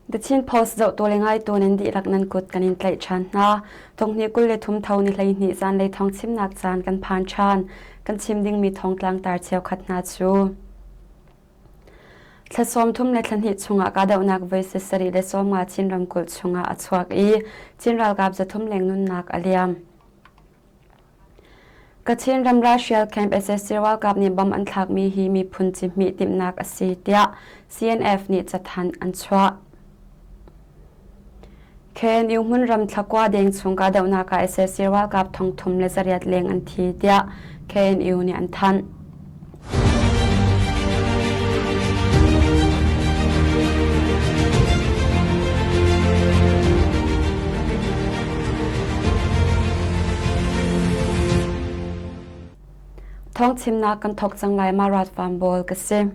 The Chin Post zohtu le ngaitu nan dihlak nan kut kan in tlaih ṭhan hna. Thonghnih 23 tho ni 12 zanlei thawng chimnak caan kan phan ṭhan. Kan chim dingmi thawngtlang tar cheukhat hna cu. Thla 30 le thla hnih chungah kahdohnak voi 70 Chin ramkulh chungah a chuak i Chin ralkap 300 leng nunnak a liam. Kachin ram ralhrial camp sac ralkap nih bomb an thlakmi hi miphun cihmih timhnak a si tiah CNF nih cathanh an chuah. KNU hmunram thlakua deng chung kahdohnak ah sac ralkap 38 leng an thi tiah KNU nih an thanh. Thawngchimnak kan thawk cang lai ma rat farm bawl ka si.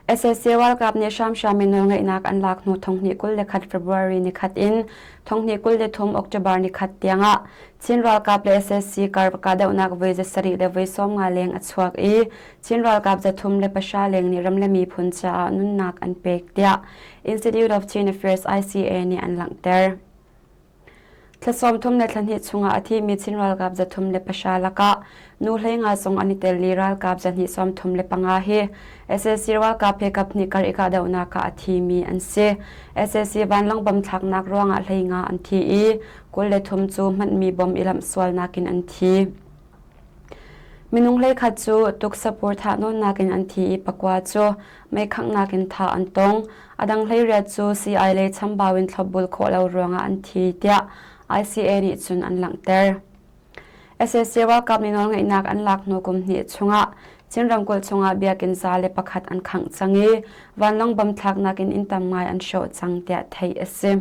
SAC ralkap nih hramhram in nawlngeihnak an lak hnu 2021 February ni khat in 2023 October ni khat tiangah Chin ralkap le sac kar kahdohnak voi 7 le voi 50 leng a chuak i Chin ralkap 310 leng nih ram le miphun caah nunnak an pek tiah Institute of Chin Affairs ICA nih an langhter. Thla 30 le thla hnih chungah a thimi Chin ralkap 310 lakah nu 15 zong an i tel i ralkap 235 hi sac ralkap he kaphnih kar i kahdohnak ah a thimi an si. Sac vanlawng bom thlaknak ruangah 15 an thi i 23 cu hmanhmi bom i lamh sualnak in an thi. Minung 11 cu tuksapur thahnawnnak in an thi i pakua cu meikhanghnak in thah an tong. A dang 18 cu sii lei chambau in thlopbul khawh lo ruangah an thi tiah ICA nih cun an langhter. Sac ralkap nih nawlngeihnak an lak hnu kum hnih chungah Chin ramkulh chungah biakinn 101 an khangh cang i vanlawng bom thlaknak in inn tam ngai an hrawh cang tiah theih a si.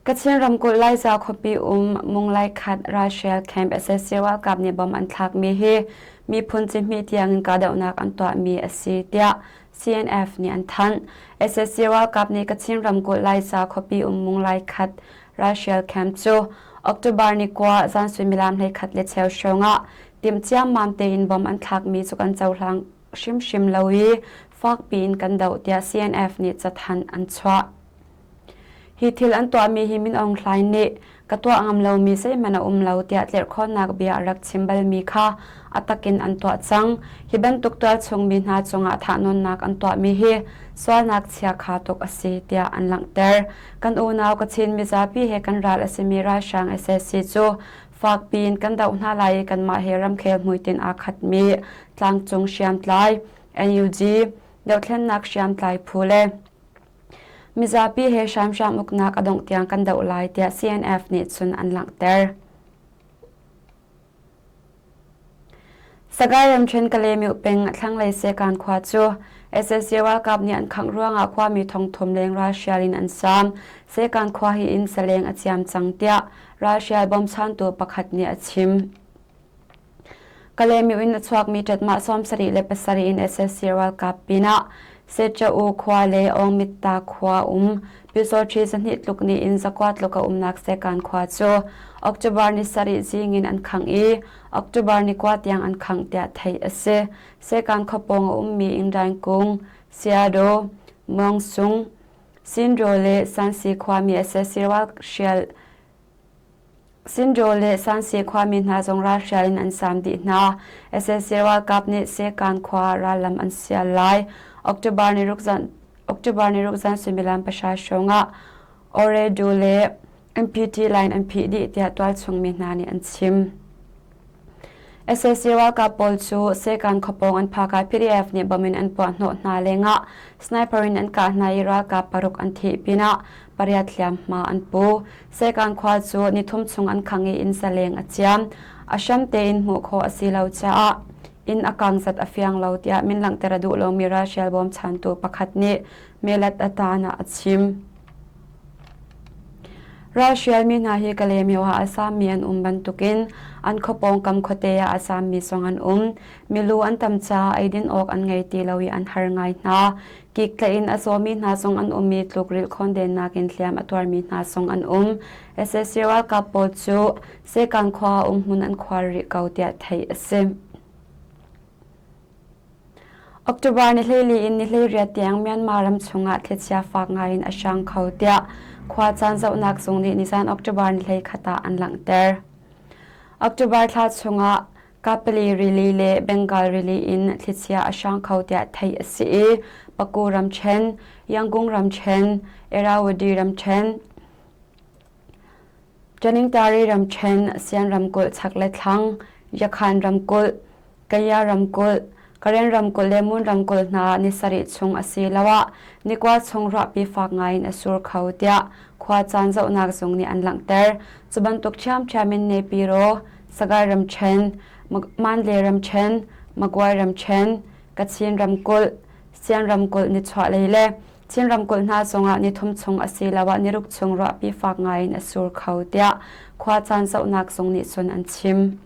Kachin ramkulh Laiza khuapi um Munglai-khat ralhrial camp sac ralkap nih bomb an thlakmi hi miphun cihmih tiangin kahdohnak an tuahmi a si tiah CNF nih an thanh. Sac ralkap nih Kachin ramkulh Laiza khuapi um Munglai-khat ralhrial camp cu October ni kua zan suimilam 11:15 hrawngah timh ciammam tein bomb an thlakmi cu kan cohlang hrimhrim lo i fakpi in kan doh tiah CNF nih cathanh an chuah. Hi thil an tuahmi hi Min Aung Hlaing nih ka tuah ngam lomi zeihmanh a um lo tiah tlerhkhawnnak bia a rak chim balmi kha a takin an tuah cang. Hi bantuk tualchung mi hna cungah thahnawnnak an tuahmi hi sualnak chiakha tuk a si tiah an langhter. Kan unau Kachin mizapi he kan ral a simi ralhrang sac cu fakpi in kan doh hna lai i kanmah he ramkhel hmuitinh aa khatmi tlangcung hriamtlai NUG dohthlennak hriamtlai phu le Mizapi he hramhram uknak a dongh tiang kan doh lai tiah CNF nih cun an langhter. Sagaing ramṭhen Kalaymyo peng thlanglei Sekan khua cu sac ralkap nih an khangh ruangah khuami thongthum leng ralhrial in an saam. Sekan khua hi inn saleng a ciam cang tiah ralhrial bawmchantu pakhat nih a chim. Kalaymyo in a chuakmi ṭatmah 77 in sac ralkap pinah Setcha-u khua le Aungmitta khua um Pyusawṭhi 200 tluk nih inn zakua tluk a umnak Sekan khua cu October ni sarih zing in an khangh i October ni kua tiang an khangh tiah theih a si. Sekan khua pawng a ummi Indraingkung, Siado, Muangsung, Sindraw le Sansi khuami sac ralhrial Sindraw le Sansi khuami hna zong ralhrial in an saam dih hna. Sac ralkap nih Sekan khua rallam an sial lai. October ni ruk zan October ni ruk zan suimilam pahra hrawng ah Oredu le MPT line an phih dih tiah tualchung mi hna nih an chim. Sac ralkap pawl cu Sekan khuapawng an phak ah PDF nih bomb in an puahhnawh hna lengah sniper in an kah hna i ralkap paruk an thih pinah pariat hliamhma an pu. Sekan khua cu nithum chung an khang i inn saleng a ciam. A hram tein hmuh khawh a si lo caah inn a kang zat a fiang lo tiah min langhter a duh lomi ralhrial bawmchantu pakhat nih Melat Atan ah a chim. Ralhrial mi hna hi Kalaymyo ah a sammi an um bantukin an khua pawngkam khuate ah a sammi zong an um. Milu an tam caah eidin awk an ngei ti lo i an har ngai hna. Kik tlaih in a zawmi hna zong an um i tlukrilh khawndennak in hliam a tuarmi hna zong an um. Sac ralkap pawl cu Sekan khua ah umhmun an khuar rih ko tiah theih a si. October ni 14 in ni 18 tiang Myanmar ram chungah thlichia fak ngaiin a hrang kho tiah khua caan zohnak zung nih nizan October ni 11 ah an langhter. October thla chungah Kapali rili le Bengal rili in thlichia a hrang kho tiah theih a si i Paku ramṭhen, Yangon ramṭhen, Irrawaddy ramṭhen, Taningtari ramṭhen, Sian ramkulh chak le thlang, Yakhan ramkulh, Kaya ramkulh, Karen ramkulh le Mun ramkulh hna ni sarih chung asiloah nikua chung ruahpi fak ngaiin a sur kho tiah khua caan zohnak zung nih an langhter. Cu bantuk ṭhiamṭhiam in Nepiro, Sagaing ramṭhen, Mandalay ramṭhen, Magway ramṭhen, Kachin ramkulh, Sian ramkulh nichuahlei le Chin ramkulh hna zongah nithum chung asiloah niruk chung ruahpi fak ngaiin a sur kho tiah khua caan zohnak zung nih cun an chim.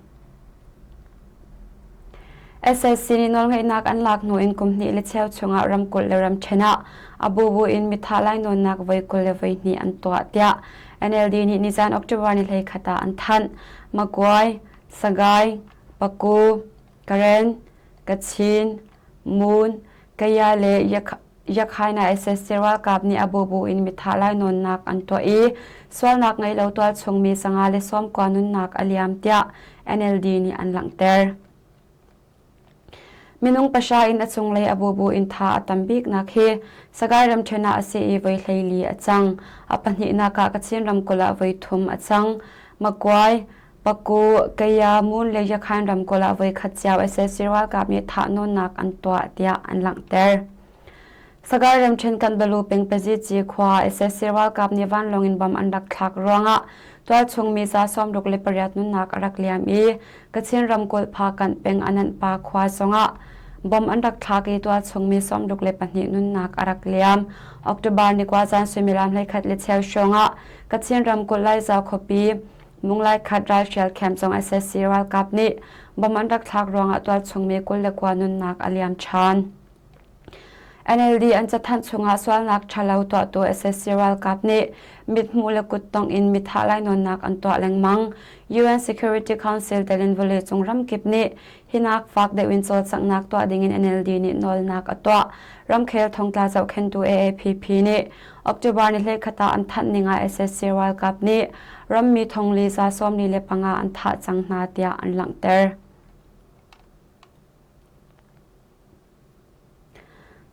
SAC nih nawlngeihnak an lak hnu in kum hnih le cheu chungah ramkulh le ramṭhen ah a bubu in mithah lainawnnak voi 22 an tuah tiah NLD nih nizan October ni 11 ah an thanh. Magway, Sagaing, Paku, Karen, Kachin, Mun, Kaya le Yakhaina SSC ralkap nih a bubu in mithah lainawnnak an tuah i sualnak ngei lo tualchung mi 190 nunnak a liam tiah NLD nih an langhter. Minung pahra in a cunglei a bubu in tha a tam biknak hi Sagaing ramṭhen ah a si i voi 14 a cang. A pahnihnak ah Kachin ramkulh ah voi thum a cang. Magway, Paku, Kaya, Mun le Yakhan ramkulh ah voikhat cio SAC ralkap nih thahnawnnak an tuah tiah an langhter. Sagaing ramṭhen Kanbalu peng Pazici khua SAC ralkap nih vanlawng in bom an rak thlak ruangah tualchung mi 68 nunnak a rak liam i Kachin ramkulh Phakanh peng Ananhpa khua zongah bom an rak thlak i tualchung mi 62 nunnak a rak liam. October ni kua zan suimilam 11 le cheu hrawngah Kachin ramkulh Laiza khuapi Munglai khat ralhrial camp zong SSC ralkap nih bom an rak thlak ruangah tualchung mi 29 nunnak a liam ṭhan. NLD an cathanh chungah sualnak ṭhalo tuahtu SSC ralkap nih mithmuh le kuttongh in mithah lainawnnak an tuah lengmang. UN Security Council tel in vawleicung ramkip nih hinak fak deuh in cawlcanghnak tuah dingin NLD nih nawlnak a tuah. Ramkhel thongtla zohkhenhtu AAPP nih October ni 11 ah an thanh ning ah SSC ralkap nih rammi thongli 45 an thah cang hna tiah an langhter.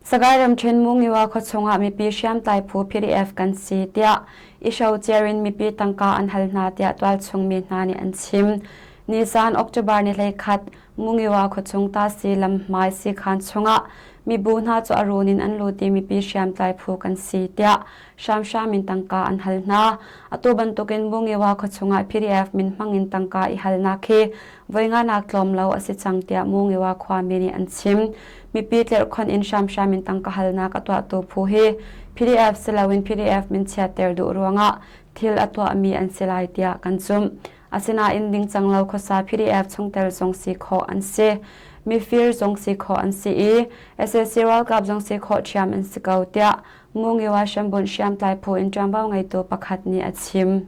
Sagaing ramṭhen Mungiwa khuachung ah mipi hriamtlai phu PDF kan si tiah i hrocer in mipi tangka an hal hna tiah tualchung mi hna nih an chim. Nizan October ni 11 Mungiwa khuachung Tasi lamhmai siikhan chungah mibu hna cu a run in an lut i mipi hriamtlai phu kan si tiah hramhram in tangka an hal hna. Atu bantukin Mungiwa khuachung ah PDF min hmang in tangka i halnak hi voi nganak tlawm lo a si cang tiah Mungiwa khuami nih an chim. Mipi tlerhkhonh in hramhram in tangka halnak a tuahtu phu hi PDF si loin PDF min chiatter duh ruangah thil a tuahmi an si lai tiah kan zumh. Asinain ningcang lo khuasa PDF chungtel zong si khawh an si. Mifir zong si khawh an si i sac ralkap zong si khawh ṭhiam an si ko tiah Mungiwa hrambunh hriamtlai phu in ṭuanvo ngeitu pakhat nih a chim.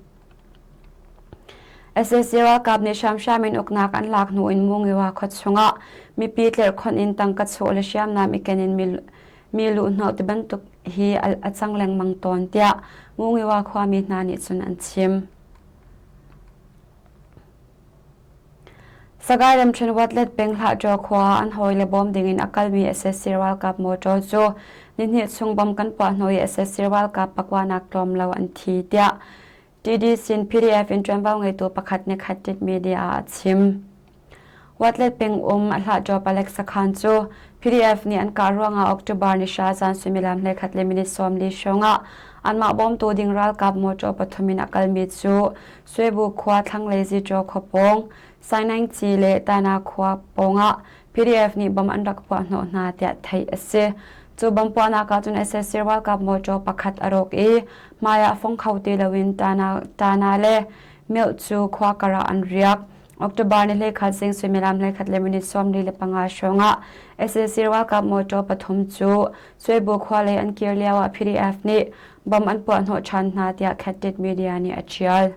Sac ralkap nih hramhram in uknak an lak hnu in Mungiwa khua chungah mipi tlerhkhonh in tangka chuh le hriamnam i ken in mi luhhnawh tibantuk hi a cang lengmang tawn tiah Mungiwa khuami hna nih cun an chim. Sagaing ramṭhen Watlet peng Hlahṭaw khua ah an hawile bawm dingin a kalmi sac ralkap motor cu nihnih chung bom kan puah hnu i sac ralkap pakuanak tlawm lo an thi tiah TD sin PDF in ṭuanvo ngeitu pakhat nih Khatit Media ah a chim. Watlet peng um Hlahṭaw palek sakhan cu PDF nih an kah ruangah October ni hra zan suimilam 11 le minute 40 hrawngah anmah bawmtu ding ralkap mawṭaw pathum in a kalmi cu Suebu khua thlanglei Ziṭaw khua pawng Sainaingci le Tana khua pawngah PDF nih bom an rak puah hnawh hna tiah theih a si. Cu bom puahnak ah cun sac ralkap mawṭaw pakhat a rawk i hmai ah fong kho ti loin Tana, Tana le Milh cu khua karah an riak. October ni 11 zing suimilam 11 le minute 45 hrawngah sac ralkap mawṭaw pathum cu Suebu khua lei an kir lioah PDF nih bom an puah hnawh ṭhan hna tiah Khatit Media nih a ṭial.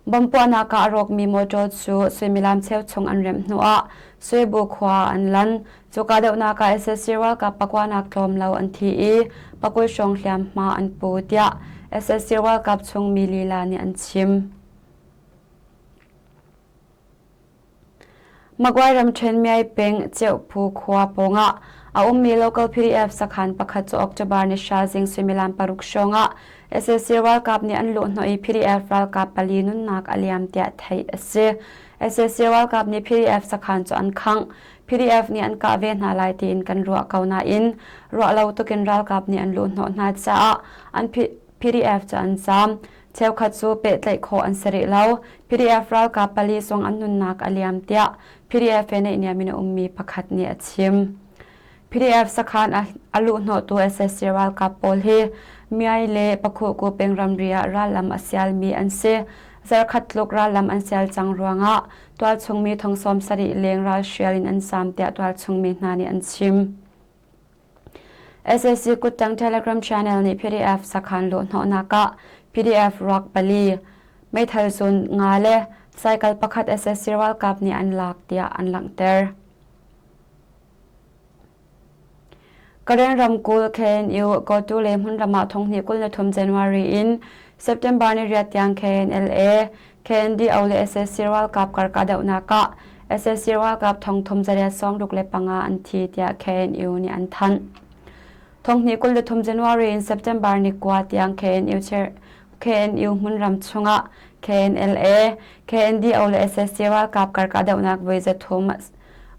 Bomb puahnak ah a rawkmi motor cu suimilam cheu chung an remh hnuah Suibu khua ah an lan. Cu kahdohnak ah sac ralkap pakuanak tlawm lo an thi i pakul hrawng hliamhma an pu tiah sac ralkap chungmi lila nih an chim. Magway ramṭhen Myay peng Ceuphu khua pawngah a ummi local PDF sakhan pakhat cu October ni hra zing suimilam paruk hrawngah sac ralkap nih an luhhnawh i PDF ralkap pali nunnak a liam tiah theih a si. Sac ralkap nih PDF sakhan cu an khangh. PDF nih an kah ve hna lai tiin kan ruah ko nain ruah lo tukin ralkap nih an luhhnawh hna caah an PDF cu an zaam. Cheukhat cu pehtlaih khawh an si rih lo. PDF ralkap pali zong an nunnak a liam tiah PDF he naihniam in a ummi pakhat nih a chim. PDF sakhan a luhhnawhtu sac ralkap pawl hi Myai le Pakhuhku peng ramri ah rallam a sialmi an si. Zarkhat tluk rallam an sial cang ruangah tualchungmi thong 70 leng ralhrial in an zaam tiah tualchungmi hna nih an chim. Sac kuttang Telegram channel nih PDF sakhan luhhnawhnak ah PDF ruak pali, meithal zun nga le cycle pakhat sac ralkap nih an lak tiah an langhter. Karen ramkulh KNU Kotu le hmunram ah thonghnih 23 January in September ni riat tiang KNLA, KNDO le sac ralkap kar kahdohnak ah sac ralkap thongthum zariat 65 an thi tiah KNU nih an thanh. Thonghnih 23 January in September ni kua tiang KNU KNU hmunram chungah KNLA, KNDO le sac ralkap kar kahdohnak voi zathum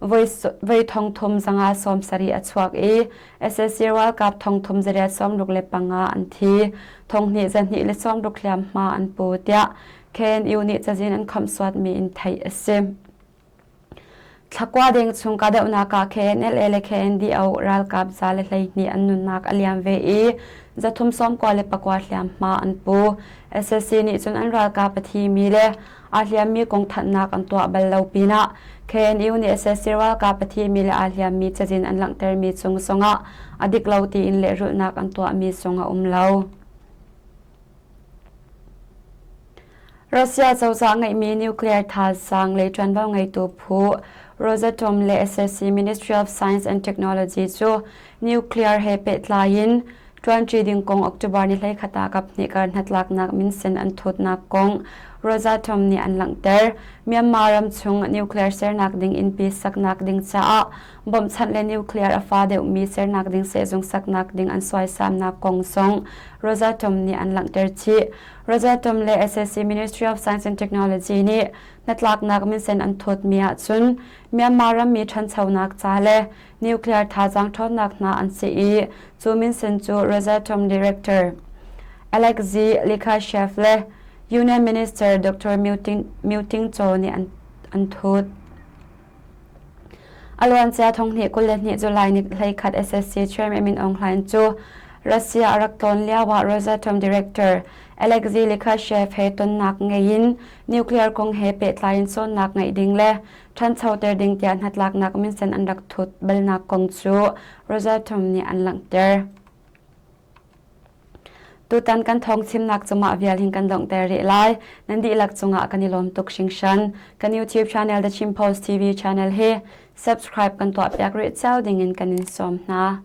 voi thongthum zanga 70 a chuak i sac ralkap thongthum zariat 65 an thi. Thonghnih zahnih le 60 hliamhma an pu tiah KNU nih cazin an khamhsuatmi in theih a si. Thlakua deng chung kahdohnak ah KNLA le KNDO ralkap za le 12 an nunnak a liam ve i zathum 99 hliamhma an pu. SSC nih cun an ralkap a thimi le aa hliammi kong thanhnak an tuah bal lo pinah KNU nih sac ralkap a thimi le aa hliammi cazin an langhtermi cung zongah a dik lo tiin lehrulhnak an tuahmi zong a um lo. Russia cozah ngeihmi nuclear thazaang le ṭuanvo ngeitu phu Rosatom le sac Ministry of Science and Technology cu nuclear he pehtlai in Ṭuanṭi ding kong October ni 21 ah kaphnih kar hnatlaknak minsen an thutnak kong Rosatom nih an langhter. Myanmar ram chung nuclear sernak ding innpi saknak ding caah bawmhchanh le nuclear a fa deuhmi sernak ding sehzung saknak ding an suaisamnak kong zong Rosatom nih an langhter chih. Rosatom le sac Ministry of Science and Technology nih hnatlaknak minsen an thutmi ahcun Myanmar rammi ṭhanchonak ca le nuclear thazaang ṭhawnnak hna an si i cu minsen cu Rosatom Director Alexei Likhachev le Union Minister Dr. Myu Ting Cho nih an thut. A luancia thonghnih 22 July ni 11 SSC Chairman Min Aung Hlaing cu Russia a rak tlawn lioah Rosatom Director Alexei Likhachev he tonnak ngei in nuclear kong he pehtlai in cawnnak ngeih ding le ṭhanchoter ding tiah hnatlaknak minsen an rak thut balnak kong cu Rosatom nih an langhter. Tutan kan thawng chimnak cu mah vial hin kan donghter rih lai. Nan dihlak cungah kan i lawm tuk hringhran. Kan YouTube channel The Chin Post TV channel hi subscribe kan tuahpiak rih cio dingin kan in sawm hna.